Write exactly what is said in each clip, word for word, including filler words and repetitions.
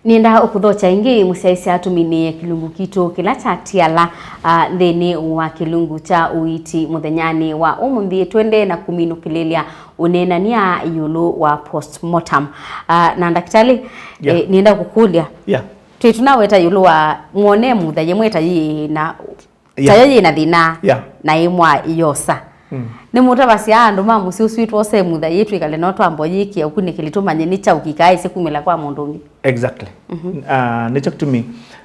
Nĩenda ũkũthokya ĩngĩ mũsyaĩĩsya tũminĩe kĩlungu kitũ kĩla kyatiala, ah, nthĩnĩ wa kĩlungu kya ũiiti mũthenyanĩ wa ũmũnthĩ. Twendee na kũminũkĩlĩlya ũneenany'a ĩũlũ wa postmortem. Ah, na ndakĩtalĩ, Yeah. eh, nĩenda kũkũlya. Yeah. Twĩ tũnaweta ĩũlũ wa mwone mutha yĩmwe ta yĩ na Yeah. tayo yĩ na thĩna Yeah. na ĩmwa yosa. Mm. Nĩmũtavasya andũ ma mũsyĩ ũsu twose mutha yĩ twĩkale no twambo yĩkĩa ũkunĩkĩli tũmanye nĩ kyaũ kĩkaĩsĩ kumĩla kwa mũndũ ũngĩ. Exactly. Mhm. Ah, nĩkyo kĩtumi,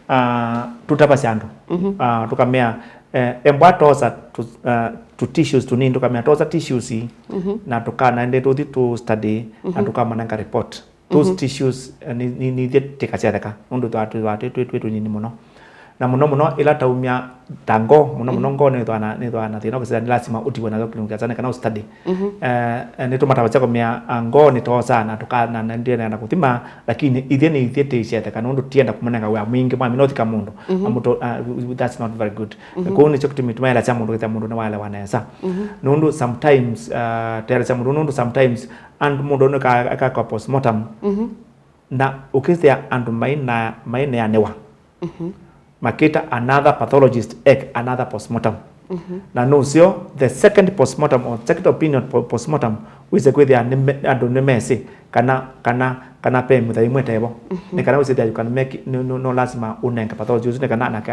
ah, tũtavasya andũ. Mhm. Ah, tũkamea, eh, embwa tosa tu, ah, tu tissues tũnini, tũkamea tosa tissues ii, Mhm. na tũkanaende tũthi tũ study, na Mhm. tũkamanenga report. Those Mhm. tissues, eh, nĩ, nĩ, nĩ ithyĩ tĩkasyetheka, nũndũ twĩ, twĩ, twĩ, twĩ, twĩ tũnini mũno. Na mũno mũno ĩla taumya ta ngoo, mũno mũno Mhm. ngoo nĩthwa na, nĩthwa na thĩna ũkĩsya nĩ lasima ũtiwe nayo kĩlungu kya sana kana ũstudy. Mhm. Eh, eh, nĩtũmatavasya kũmea, ah, ngoo nĩtosaa na tũka, na, na ndienea na kũthima, lakini ithyĩ nĩ ithyĩ tĩisyetheka, nũndũ tienda kũmanenga wĩa mwingĩ, mwamina ũthika mũndũ. Mhm. Amũto, ah, that's not very good. Mhm. Kũu nĩkyo kĩtumi tũmaelesya mũndũ kĩtha mũndũ nĩwaelewa nesa. Mhm. Nũndũ sometimes, ah, tũelesya mũndũ, nũndũ sometimes andũ mũndũ nĩka, akakwa postmortem, Mhm. na ũkĩsĩa andũ maina, maineanĩwa. Mhm. Makĩta another pathologist eke another postmortem. Mhm. Na nũseo the second postmortem or second opinion po-, postmortem wĩse kwĩthĩa nĩ me-, andũ nĩmesĩ kana, kana, kana pe mutha ĩmwe tevo. Mhm. Nĩ kana wĩsĩthĩa you can make, no, no, no lasima ũnenge pathologist ũsu nĩ kana nake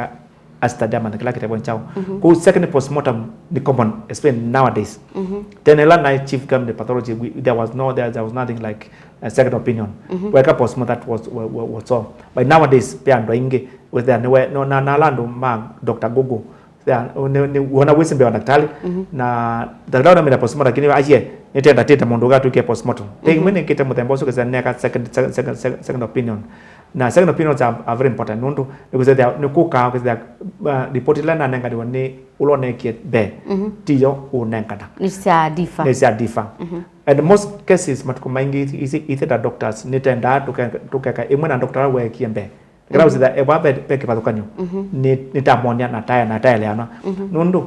a study amanya kĩla kĩtevo nĩ kyaũ. Mhm. Kũu second postmortem nĩ common, especially nowadays. Mhm. Tene ĩla naĩ chief government pathologist, we, there was no, there, there was nothing like a second opinion. Mhm. Weka postmortem, that was, wa-, wa-, was all. But nowadays, pe andũ aingĩ, wĩthĩa nĩwe, no, na, na ala andũ ma Doctor Google, ya, nĩ, nĩ, wona wĩsĩ mbee wa ndakĩtalĩ, Mhm. na ndakĩtalĩ ũnamĩra postmortem, lakini acie, nĩtenda tĩte mũndũ ũgatwĩke postmortem. Pe Mhm. imwe nĩkĩte mũthemba ũsu kĩsĩa nĩeka second, second, second, second, second opinion. Na second opinions are, are very important, nũndũ nĩkũsethĩa, nĩkũkaa kũsethĩa, uh, report ila nanenganiwa nĩ ũla ũneekie mbee, Mhm. tiyo ũnengana. Nĩ sya differ. Nĩ sya differ. Mhm. And most cases, matukũ maingĩ, isi, isi, ithe ta doctors, nĩtendaa tũke-, tũkeka ĩmwe na doctor ũla weekie mbee. Kana Mhm. ũsitha, ewa ve, ve kĩvathũkanyo, Mhm. nĩ, nĩtamonia na tae, na taeleanwa. Mhm. Nũndũ,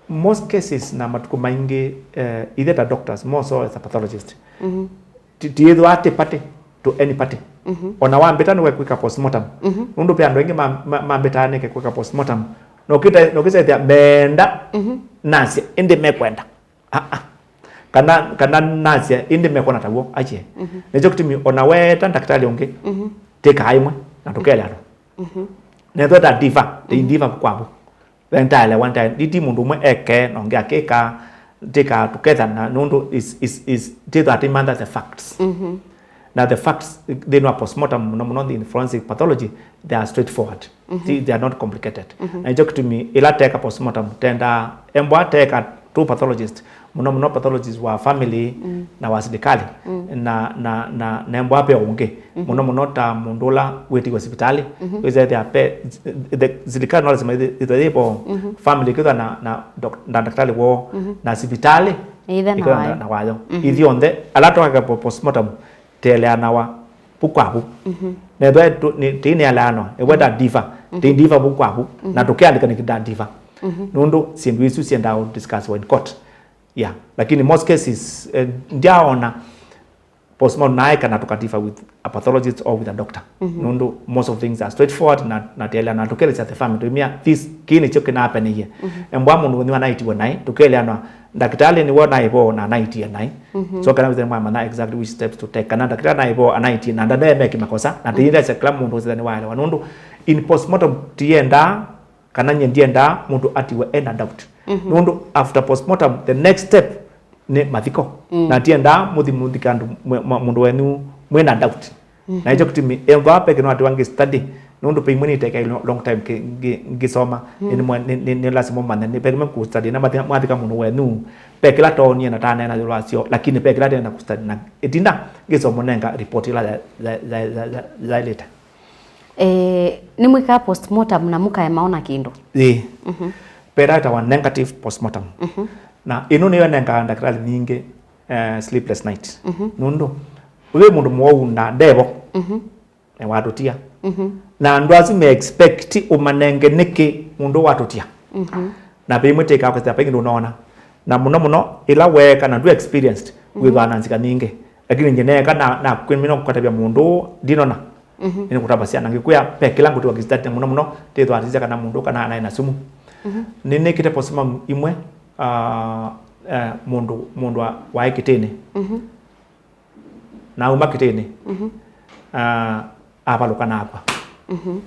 most cases na matukũ maingĩ, eh, ithe ta doctors, more so as a pathologist, Mhm. ti, tiĩthwa ti party to any party. Mhm. Ona wambĩta nĩwe kwĩka postmortem. Mhm. Nũndũ pe andũ aingĩ ma, ma, mambĩtaa nĩke kwĩka postmortem. Nokĩta, nokĩsethĩa meenda Mhm. nasya, ĩndĩ mekwenda. Ah, ah. Kana, kana nasya, ĩndĩ mekwona taw'o, acie. Mhm. Nĩkyo kĩtumi ona weeta ndakĩtalĩ ũngĩ, Mhm. tĩkaa ĩmwe, na tũkelea andũ. Mhm. Nethwa ta differ, Mhm. differ kwavu. Then taelewa, ntae, ndi, ndi mũndũ ũmwe eke, na ũngĩ akĩka, tĩka tũkethana, nũndũ is, is, is, tĩthwa tĩmantha the facts. Mhm. Na the facts, thĩnĩ wa postmortem, mũno mũno in forensic pathology, they are straightforward. Mhm. Ti, they are not complicated. Mhm. Na nĩkyo kĩtumi, ĩla teka postmortem, tenda, embwa teka two pathologist, mũno mũno pathologist wa family Mm. na wa silikalĩ, Mm. na, na, na, na embwa pe ũngĩ. Mhm. Mũno mũno ta mũndũ ũla wĩtiwe sipitalĩ, Mhm. wĩsethĩa pe, the, silikalĩ no lazima ĩthĩ-, ĩthĩe ĩvo, Mhm. family ĩkĩthwa na, na doc-, na ndakĩtalĩ woo, Mhm. na sipitalĩ Ĩthĩe na ĩkĩthwa na, wayo. na wayo. Mhm. Ithyonthe, ala twaka po-, postmortem, tĩeleanawa vu kwa vu. Mhm. Nethwa tũ-, nĩ, tĩinĩeleanwa, ĩweta differ, Mhm. tĩindiva vu kwa vu, Mhm. na tũkĩandĩka nĩkĩta differ. Mhm. Nũndũ syĩndũ isu syendaa discuss in court. Yeah, lakini most cases, eh, ndyaona postmortem naĩ kana tũka differ with a pathologist or with a doctor. Mhm. Nũndũ most of things are straightforward na, na tĩeleana na tũkelesya the family. Tũimia, this, kĩĩ nĩkyo kĩnaapeneiye. Mhm. Embwa mũndũ nĩwe anaitiwe naĩ, tũkeleanwa, ndakĩtalĩ nĩwe naĩ vo na anaitie naĩ. Mhm. So kana wĩthĩe mwamanya exactly which steps to take. Kana ndakĩtalĩ naĩ vo anaitie na ndanee meke makosa, na Mhm. tĩyĩthasya kĩla mũndũ wĩsĩtha nĩwaelewa. Nũndũ in postmortem tiendaa, kana nyie ndiendaa mũndũ atiwe ena doubt. Mhm. Nũndũ after postmortem, the next step nĩ mathiko. Mm. Na tiendaa mũthi mũthika andũ mwe-, mwa-, mũndũ wenyu mwĩna doubt. Mhm. Na ĩkyo kĩtumi, ethwa peke no atiwa ngĩ study, nũndũ pe imwe nĩteka lo-, long time kĩ-, ngĩ-, ngĩsoma, Mm. nĩ, nĩ, nĩ, nĩ lazima ũmanye, nĩ peke mwe kũ study, na mathi-, mwathika mũndũ wenyu, pe kĩla toonie na taneena yũlũ wasyo, lakini pe kĩla tena kũ study, na ĩtinda ngĩsoma nenga report ĩla ya, ya, ya, ya, ya, ya later. Eh, nĩmwĩkaa postmortem na mũkaema ona kĩndũ? Ĩĩ. Mhm. Petawa negative postmortem. Mhm. Na ĩno nĩyo nengaa ndakĩtalĩ nyingĩ, eh, sleepless night. Mhm. Nũndũ, wĩ mũndũ mũwau na ndevo, Mhm. na watũtia. Mhm. Na andũ asu me expect ũmanenge nĩkĩ mũndũ watũtia. Mhm. Na pe imwe tĩkaa kwĩsĩla pengine ndũnona. Na mũno mũno, ĩla weeka na ndwĩ experienced, Mhm. wĩthwaa na nzika nyingĩ. Lakini nyie neeka na, na kwĩmina kũkatavya mũndũ ũũ, ndinona. Mhm. Nĩnĩkũtavasya na ngĩkwĩa ve kĩla ngũtĩwa kĩsitati mũno mũno, ndĩthwa atĩsya kana mũndũ kana anaĩ na sumu. Mhm. Nĩnĩkĩte postmortem imwe, ah, eh, mũndũ, mũndũ wa, waĩ kĩtĩnĩ. Mhm. Na auma kĩtĩnĩ, mhm, ah, avalũka na akw'a. Mhm.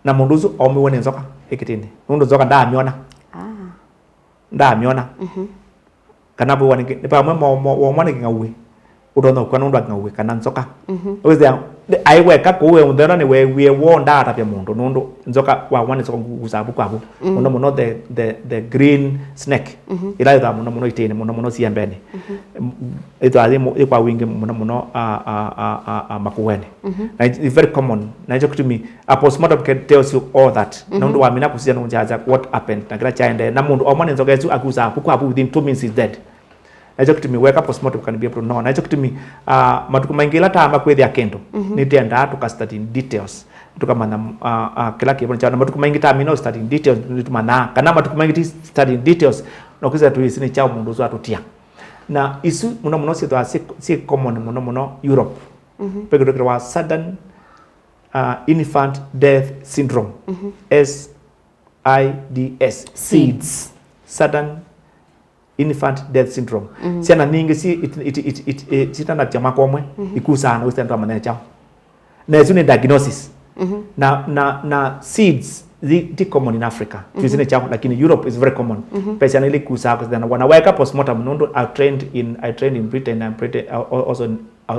Na mũndũ ũsu aumiwe nĩ nzoka ĩ kĩtĩnĩ. Nũndũ nzoka ndaamyona. Ah. Ndaamyona. Mhm. Kana vũwa nĩ kĩ-, nĩ vamwe mo-, mo-, womwa nĩ kĩng'auĩ, ũtonya ũkw'a nũndũ wa kĩng'auĩ kana nzoka. Mhm. Wĩsĩa, aĩ weka kũu e mũthenya nĩweewie woo ndaatavya mũndũ, nũndũ nzoka wamwa nĩ nzoka ngusaa vu kwa vu. Mm. Mũno mũno the, the, the green snake. Mhm. Ĩla yĩthaa mũno mũno itĩnĩ, mũno mũno siembeni. Mhm. M-, ĩthaa yĩ mũ-, yĩ kwa wingĩ mũno mũno, a, a, a, a, a, makũenĩ. Mhm. Na it's very common. Na ĩkyo kĩtumi, a postmortem can tells you all that. Mhm. Nũndũ wamina kũsisya nũnjaja what happened, na kĩla kyaendee. Na mũndũ omwa nĩ nzoka ĩsu akusaa vu kwa vu, within two minutes is dead. Na ĩkyo kĩtumi weka postmortem can be able to know. Na ĩkyo kĩtumi, ah, matukũ maingĩ ĩla taama kwĩthĩa kĩndũ, mhm, nĩtĩendaa tũka study in details. Tũkamanya, ah, ah, kĩla kĩvo nĩ kyaũ. Na matukũ maingĩ tamina study in details, nĩtũmanyaa. Kana matukũ maingĩ ti study in details, no kwĩsĩa tũyĩsĩ nĩ kyaũ mũndũ ũsu atũtia. Na isu mũno mũno syĩthĩwa syĩ, syĩ common mũno mũno Europe. Mhm. Ve kĩndũ kĩtawa sudden, uh, infant death syndrome, mhm, S I D S, SIDS. SIDS. Sudden infant death syndrome. Mhm. Syana nyingĩ si it, it, it, it, eh, sitanatya mwaka ũmwe, mhm, ikusaa na wĩsĩ andũ amanya kyaũ. Na isu nĩ diagnosis. Mhm. Na, na, na SIDS ti, ti common in Africa. Mhm. Twĩsĩ nĩ kyaũ, lakini Europe is very common. Mhm. Ve syana ila ikusaa kũsĩthana wana weka postmortem nũndũ I trained in, I trained in Britain, I'm Britain, uh, also in, uh,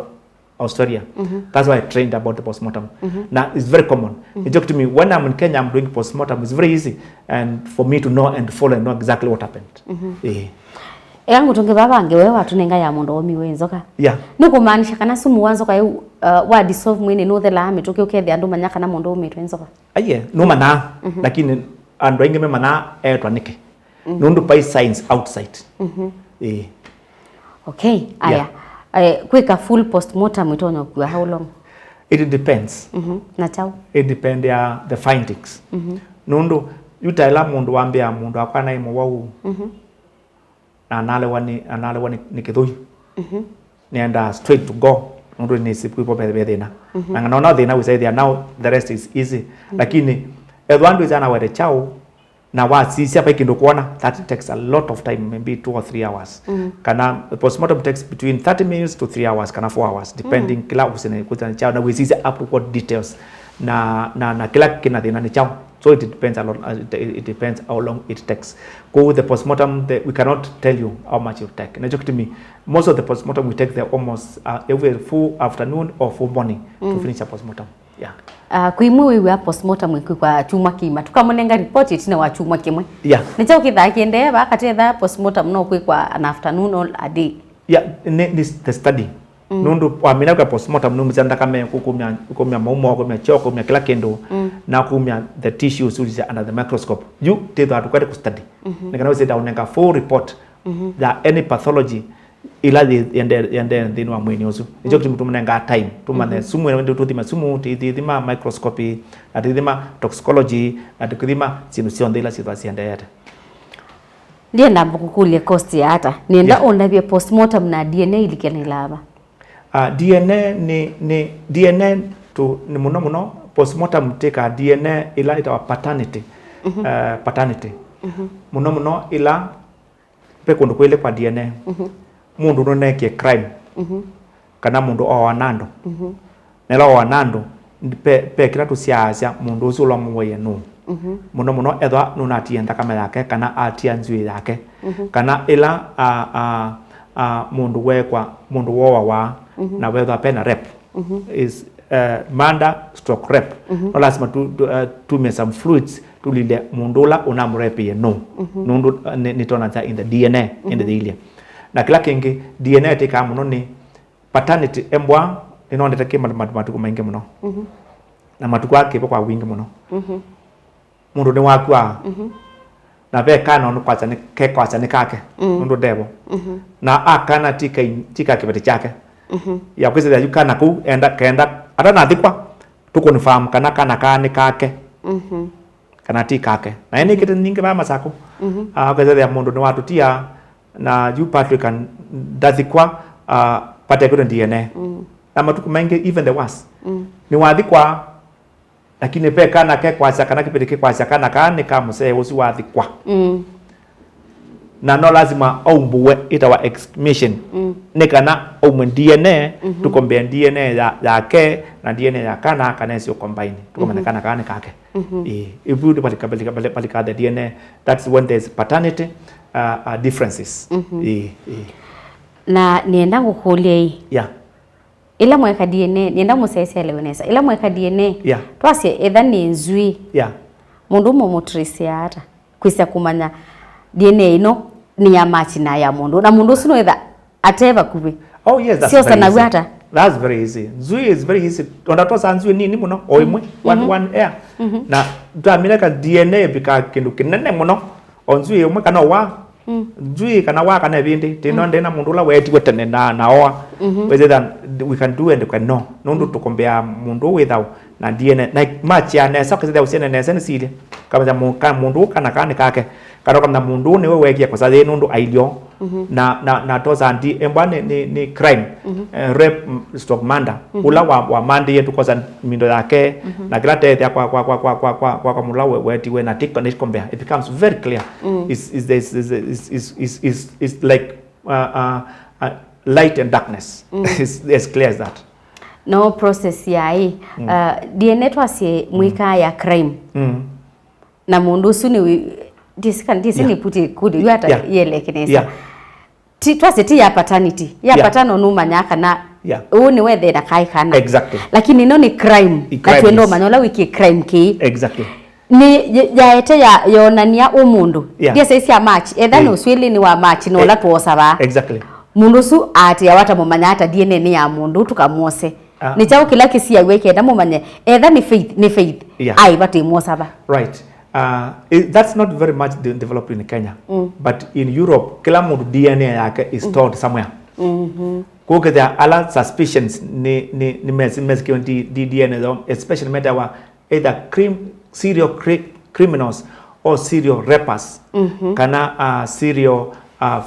Australia. Mhm. That's why I trained about the postmortem. Mhm. Na it's very common. Mhm. Nĩkyo kĩtumi when I'm in Kenya, I'm doing postmortem. It's very easy and for me to know and follow and know exactly what happened. Mhm. Eh. Ea ngũtũnge vaa vangĩ, we watũnenga ya mũndũ waumiwe nĩ nzoka. Yeah. Nũkũmaanisha kana sumu wa nzoka ĩu, uh, wa dissolve mwĩnĩ nũthelaa mĩtũkĩ ũkethĩa ndũmanya kana mũndũ aumĩtwe nĩ nzoka? Aiye, nũmanaa, mhm, lakini andũ aingĩ memanaa eetwa nĩkĩ. Mhm. Nũndũ vai signs outside. Mhm. Ĩĩ. Okay, aya. Yeah. Eh, kwĩka full postmortem ĩtonya kũkua how long? It depends. Mhm. Na kyaũ? It depend ya the findings. Mhm. Nũndũ yu ta ĩla mũndũ wambĩa mũndũ akwa naĩ mũwau. Mhm. Na analewa nĩ, analewa nĩ, nĩ kĩthũi. Mhm. Nĩendaa straight to go. Nũndũ nĩsĩ kwĩvo ve, ve thĩna. Mhm. Na nganaona thĩna wĩsaĩthĩa now the rest is easy. Mhm. Lakini ethwa ndwĩsĩ anawete kyaũ, na wasisya vai kĩndũ kuona, that takes a lot of time, maybe two or three hours. Mm. Kana postmortem takes between thirty minutes to three hours, kana four hours, depending, mm, kĩla ũsene kũtana chao, na wĩsisya up to what details, na, na, na kĩla kĩna thĩna nĩ chao. So it depends a lot, uh, it, it depends how long it takes. Kwoou the postmortem, the, we cannot tell you how much it take. Nakyo kĩtumi, most of the postmortem we take the almost, uh, every full afternoon or full morning to, mm, finish a postmortem. Yeah. Ah, kwĩ imwe wĩw'aa postmortem ĩkwĩkwa kyumwa kĩima, tũkamũnenga report ĩtina wa kyumwa kĩmwe. Yeah. Nĩ kyaũ kĩthaa kĩendee vaa katĩ etha postmortem no kwĩkwa an afternoon or a day? Yeah, nĩ, nĩ the study. Mm. Nũndũ wamina kwa postmortem nũmĩsya nthakame, kũkumya, kũkumya maumo, kũkumya kyoo, kũkumya kĩla kĩndũ, mm, na kũkumya the tissues under the microscope. Yu tĩthwa tũkwete kũ study. Mhm. Nĩ kana wĩsĩ ndaũnenga full report, mhm, ya any pathology ila yĩ-, yende-, yendee nthĩnĩ wa mwĩĩnĩ ũsu. Nĩkyo, mm, kĩtumi tũmũnengaa time, tũmanye, mhm, sumu, ĩndĩ tũthima sumu, tũithima microscopy, na tũithima toxicology, na tũkĩthima syĩndũ syonthe ila syĩthwa siendeete. Ndienda mbũkũkũlye cost ya ata. Nĩenda, yeah, ũndavye postmortem na D N A ilikanĩlaa va? Ah, D N A nĩ, nĩ, D N A tũ, nĩ mũno mũno, postmortem twĩkaa D N A ĩla ĩtawa paternity. Mhm. Eh, paternity. Mhm. Mũno mũno ĩla Ve kũndũ kwĩlĩ kwa D N A. Mhm. Mũndũ nũneekie crime, mhm, kana mũndũ ooa na andũ. Mhm. Na ĩla ooa na andũ, ve, ve kĩla tũsyaasya mũndũ ũsu ũla ũmũwaie nũũ. Mhm. Mũno mũno ethwa nũnatie nthakame yake, kana atia nzw'ĩĩ yake. Mhm. Kana ĩla, a, a, a, mũndũ weekwa, mũndũ wooawa, mhm, na wethwa ve na rape. Mhm. Is, uh, murder stroke rape. Mhm. No lazima tu, tu, uh, tumie some fluids tulile mũndũ ũla ũnamũrepie nũ. Mhm. Nũndũ, uh, nĩ, nĩtwonasya in the D N A, mhm, ĩndĩ yĩilye. Na kĩla kĩngĩ, D N A ĩtĩkaa mũno nĩ paternity embwa, nĩnondete kĩ matu-, matu-, matukũ maingĩ mũno. Mhm. Na matukũ aa kĩvo kwa wingĩ mũno. Mhm. Mũndũ nĩwakw'a. Mhm. Na ve kana nũkwasya nĩ, kekwasya nĩ kake, mm, nũndũ ndevo. Mhm. Na akana ti kai-, ti ka kĩveti kyake. Mhm. Ya kwĩsĩthya yu kana kũu, enda, kenda, atanathikwa, tũconfirm kana kana kaa nĩ kake. Mhm. Kana ti kake. Na ĩnĩ kĩte nyingĩ vaa Masakũ. Mhm. Ah, kwĩsĩthya mũndũ nĩwatũtia, na yu Patrick ndathikwa, ah, vatekĩtwe D N A. Mm. Na matukũ maingĩ, even the worst. Mm. Nĩwathikwa, lakini ve kana ke kwasya kana kĩvĩndĩ kĩkwasya kana kaa nĩ ka mũsee ũsu wathikwa. Mm. Na no lazima aumbũwe, ĩtawa exhumation. Mm. Nĩ kana aumwe D N A, mhm, tũkombea D N A ya, yake na D N A ya kana, kana esi ũkombaini. Tũkamanya, mhm, kana kaa nĩ kake. Mhm. Ĩĩ. If you valika, valika, valika, valika the D N A, that's when there's paternity, uh, uh, differences. Mhm. Ĩĩ, ĩĩ. Na nĩenda ngũkũlye ĩ. Yeah. Ĩla mweka D N A, nĩenda mũsyaĩĩsya elewe nesa. Ĩla mweka D N A, yeah, twasye etha nĩ nzw'ĩĩ. Yeah. Mũndũ mũmũtrace ata? Kwĩsa kũmanya D N A ĩno nĩ ya match na ya mũndũ. Na mũndũ ũsu no etha ate vakuvĩ. Oh, yes, that's very easy. Syosanaw'a ata? That's very easy. Nzw'ĩĩ is very easy. Ona twosa nzw'ĩĩ nini mũno, o ĩmwe, one, mhm, one hair. Mhm. Na twamina ka D N A vika kĩndũ kĩnene mũno, o nzw'ĩĩ ĩmwe kana wa, mm, nzw'ĩĩ kana wa kana ĩvĩndĩ, tĩ no, mm, ndĩ na mũndũ ũla weetiwe tene na, na oa. Mhm. Wĩsĩ that we can do and can no. Nũndũ, mm, tũkombea mũndũ wĩthao na D N A. Na match ya nesa, ũkĩsĩthĩa ũsyene nesa nĩ sili. Kamanya mũ-, ka mũndũ kana kana nĩ kake. Kana ũkamanya mũndũ nĩwe weekie kosa yĩ nũndũ ailyo. Mhm. Na, na, na tosa ndi, embwa nĩ, nĩ, nĩ crime. Mhm. Eh, rape, mm, stroke murder. Mhm. Ũla wa, wa mandĩie tũkosa mindo yake, mhm, na kĩla tethya kwa, kwa, kwa mũla we-, wetiwe na tiko, nĩkombea. It becomes very clear. Mm. It's, it's, it's, it's, it's, it's, it's, it's like, uh, uh, uh, light and darkness. Mm. It's as clear as that. No process ya ĩ, mm, uh, D N A twasye, mm, mwĩkaa ya crime. Mm. Na mũndũ ũsu nĩ wĩ-, ndisi ka-, ndisi, yeah, nĩ put it good, yu ata, yeah, yeleke nesa. Yeah. Ti, twasye ti ya paternity. Ya, yeah, paternal nũmanyaa kana, yeah, ũũ nĩ wethe na kaĩ kana. Exactly. Lakini ĩno nĩ crime. I Na crime twenda is ũmanya ũla wĩkie crime kĩĩ. Exactly. Nĩ y-, yaete ya, yonania ũmũndũ. Yeah. Ndiasya sya match. Etha, eh, nĩ ũswĩlĩ nĩ wa match na, eh, ũla tuosa vaa. Exactly. Mũndũ ũsu aatĩawa ta mũmanya ata D N A nĩ ya mũndũ tũkamwose. Ah. Nĩ kyaũ kĩla kĩsiaw'e kenda mũmanye? Etha nĩ Faith, nĩ Faith. Yeah. Ai, vatĩ mwosa va. Right. Uh, it, that's not very much de-, developed in Kenya. Mm. But in Europe, kĩla mũndũ D N A yake is, mm, stored somewhere. Mm-hmm. Kũkĩthĩa ala suspicions nĩ, nĩ, nĩ mesi-, mesikiwe D-, D-, D N A yao, especially metawa either crim-, serial cri-, criminals or serial rapers, mm-hmm, kana, uh, serial, uh,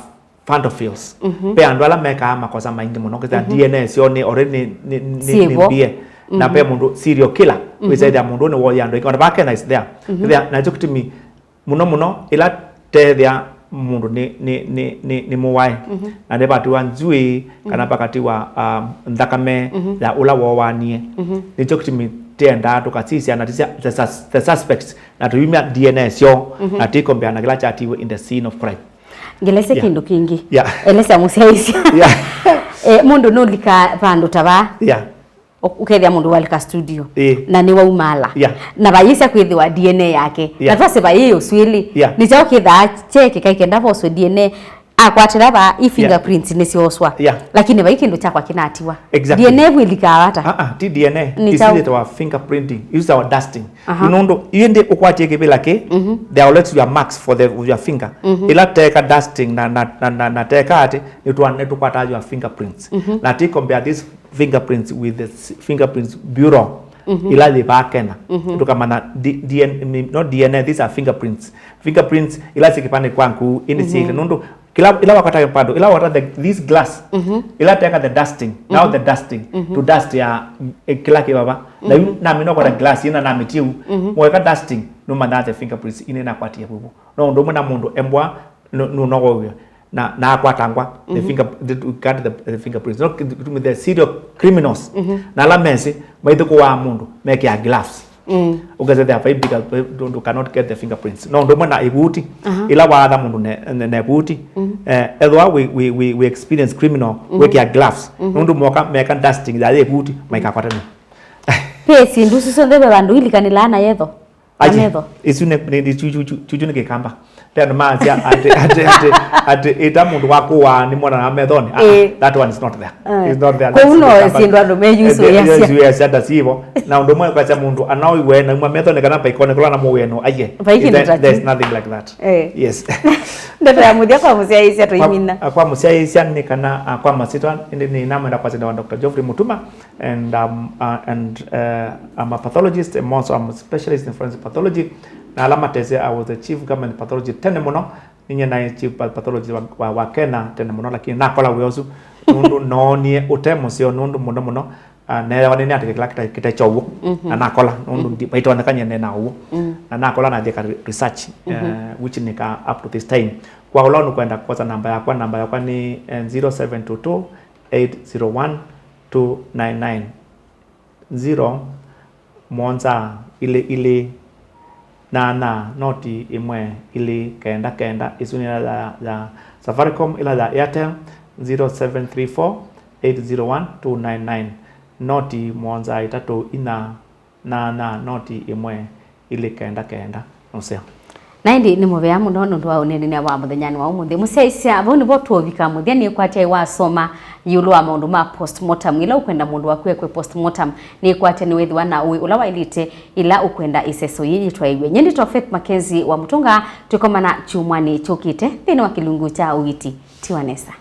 pedophiles. Mhm. Ve andũ ala mekaa makosa maingĩ mũno, kĩsa, mhm, D N A syoo nĩ already nĩ, nĩ, nĩ, nĩ, syĩvo, nĩ mbie. Na, mhm, ve mũndũ serial killer, mhm, wĩsaĩthĩa mũndũ nĩ woya andũ aingĩ. Ona va Kenya is there. Mhm. Kĩthĩa, nakyo kĩtumi mũno mũno ĩla tethĩa mũndũ nĩ, nĩ, nĩ, nĩ, nĩ mũwae. Mhm. Na nĩvatiwa nzw'ĩĩ, kana, mhm, vakatiwa, um, nthakame, mhm, ya ũla wowanie. Mhm. Nĩkyo kĩtumi tĩendaa tũkasisya na tĩsya the sus-, the suspects, na tũyumya D N A syoo, mhm, na tĩkombea na kĩla kyatiwe in the scene of crime. Ngelesya, yeah, kĩndũ kĩngĩ. Yeah. Elesya mũsyaĩĩsya. Yeah. Eh, mũndũ nũlika vandũ ta vaa. Yeah. Ũ-, ũkethĩa mũndũ walika studio. Eh. Na nĩwaumala. Yeah. Na vayĩsya kwĩthĩwa D N A yake. Yeah. Na twasĩ vayĩ ũswĩlĩ. Yeah. Nĩ kyaũ kĩthaa kyekĩka kenda voswe D N A akwatĩla vaa, i, yeah, fingerprints nĩsyooswa. Yeah. Lakini vai kĩndũ kyakwa kĩnatiwa. Exactly. D N A ĩvw'ĩlikaa ata? Ah, ah, ti D N A. Nĩ kyaũ? Ĩsĩtawa fingerprinting. Ĩsĩtawa dusting. Aha. Nũndũ ĩndĩ ũkwatie kĩvĩla kĩ, mhm, they will let your marks for the, your finger. Mhm. Ĩla teka dusting na, na, na, na, na teka atĩ, nĩtwa-, nĩtũkwataa your fingerprints. Mhm. Na ti compare these fingerprints with the s-, fingerprints bureau, mhm, ila yĩ vaa Kenya. Mhm. Tũkamanya D-, D N A, not D N A, these are fingerprints. Fingerprints ila syĩ kĩpande kwangu, ĩndĩ, mhm, syĩile. Nũndũ kĩla, ĩla wakwata kĩpande, ĩla wakwata the, this glass, mhm, ĩla teka the dusting, now, mhm, the dusting, mhm, to dust ya, eh, kĩla kĩ vava. Na yu, mhm, namina kwata glass ĩna namĩtie u. Mhm. Mweka dusting, nũmanyaa the fingerprints ĩnĩ nakwatie vuvu. No ũndũ ũmwe na mũndũ embwa, nũ-, nũnogow'e na, na akwatangwa, the, mhm, finger, the, we got the, the fingerprints. No, the, the serial criminals, mhm, na ala mesĩ maithũkũaa mũndũ mekĩaa gloves. Mm. Ũkethĩa vai big, you cannot get the fingerprints. No ũndũ ũmwe na ĩvuti, aha, ĩla waatha mũndũ ne, ne, ne vuti, mhm, eh, ethwa we, we, we, we experience criminal, mhm, wĩkĩa gloves. Mhm. Nũndũ moka meka dusting ya ĩvuti, maikakwatana. Pesi ndusu syonthe ve vandũ ilikanĩlaa na yetho. Aje, ametho. Isu nĩ, nĩ, nĩ, chu, chu, chu, chu, chu nĩ Kĩkamba. Ve andũ maasya atĩ, atĩ, atĩ, atĩ ĩta mũndũ wa kũaa nĩ mwana wa methonĩ. Ah, ĩĩ, that one is not there. Ĩĩ. It's not there. Kũu no syĩndũ andũ meyusũĩasya. Meyusũĩasya ta sivo. Na ũndũ ũmwe kwasya mũndũ anaoiwe na uma methonĩ kana paikone kũla na mũwĩano. Aye. Vai kĩndũ ta kĩu. There's nothing like that. Ĩĩ. Yes. Ndeto ya mũthya kwa mũsyaĩĩsya tũimina. Kwa, kwa mũsyaĩĩsya nĩ kana, ah, kwa masitwa, ĩndĩ nĩ namwenda kwasya nĩ wa Doctor Geoffrey Mutuma. And, um, uh, and, uh, I'm a pathologist, and also I'm a specialist in forensic pathology. Na ala matesĩ, I was the chief government pathologist tene mũno. Ninyie naĩ chief pa-, pathologist wa, wa, wa Kenya tene mũno, lakini nakola wĩa ũsu. nũndũ noonie ũte mũseo, nũndũ mũno mũno, ah, neewa nĩ nĩatĩke kĩla kĩte, kĩte kyow'o, na nakola, nũndũ ndi- maitonyekany'a nĩ na ũw'o. Na nakola nathĩka re- research, eh, which nĩka up to this time. Kwa ũla nũkwenda kwosa namba yakwa, namba yakwa nĩ, eh, zero seven two two eight zero one two nine nine. Zero, mũonza, ilĩ, ilĩ, nyanya, noti, ĩmwe, ilĩ, kenda, kenda. Ĩsu nĩ ĩla ya, ya Safaricom. Ĩla ya Airtel, zero seven three four eight zero one two nine nine. Noti mũonza, itatũ, inya, nyanya, noti, ĩmwe, ilĩ, kenda, kenda. Nũseo. Na ĩndĩ nĩ mũvea mũno nũndũ wa ũneenany'a wa mũthenyanĩ wa ũmũnthĩ. Mũsyaĩĩsya, vau nĩvo tũũvika mũthya. Nĩkwatya wasoma ĩũlũ wa maũndũ ma postmortem, ĩla ũkwenda mũndũ waku ekwe postmortem. Nĩkwatya nĩwĩthĩwa na ũĩ ũla waĩlĩte ĩla ũkwenda ĩseso yĩĩ yĩtwaĩw'e. Nyie nĩtawa Faith Mackenzie wa Mũtũnga, twĩkomana kyumwanĩ kyũkĩte nthĩnĩ wa kĩlungu kya ũiiti. Tiwa nesa.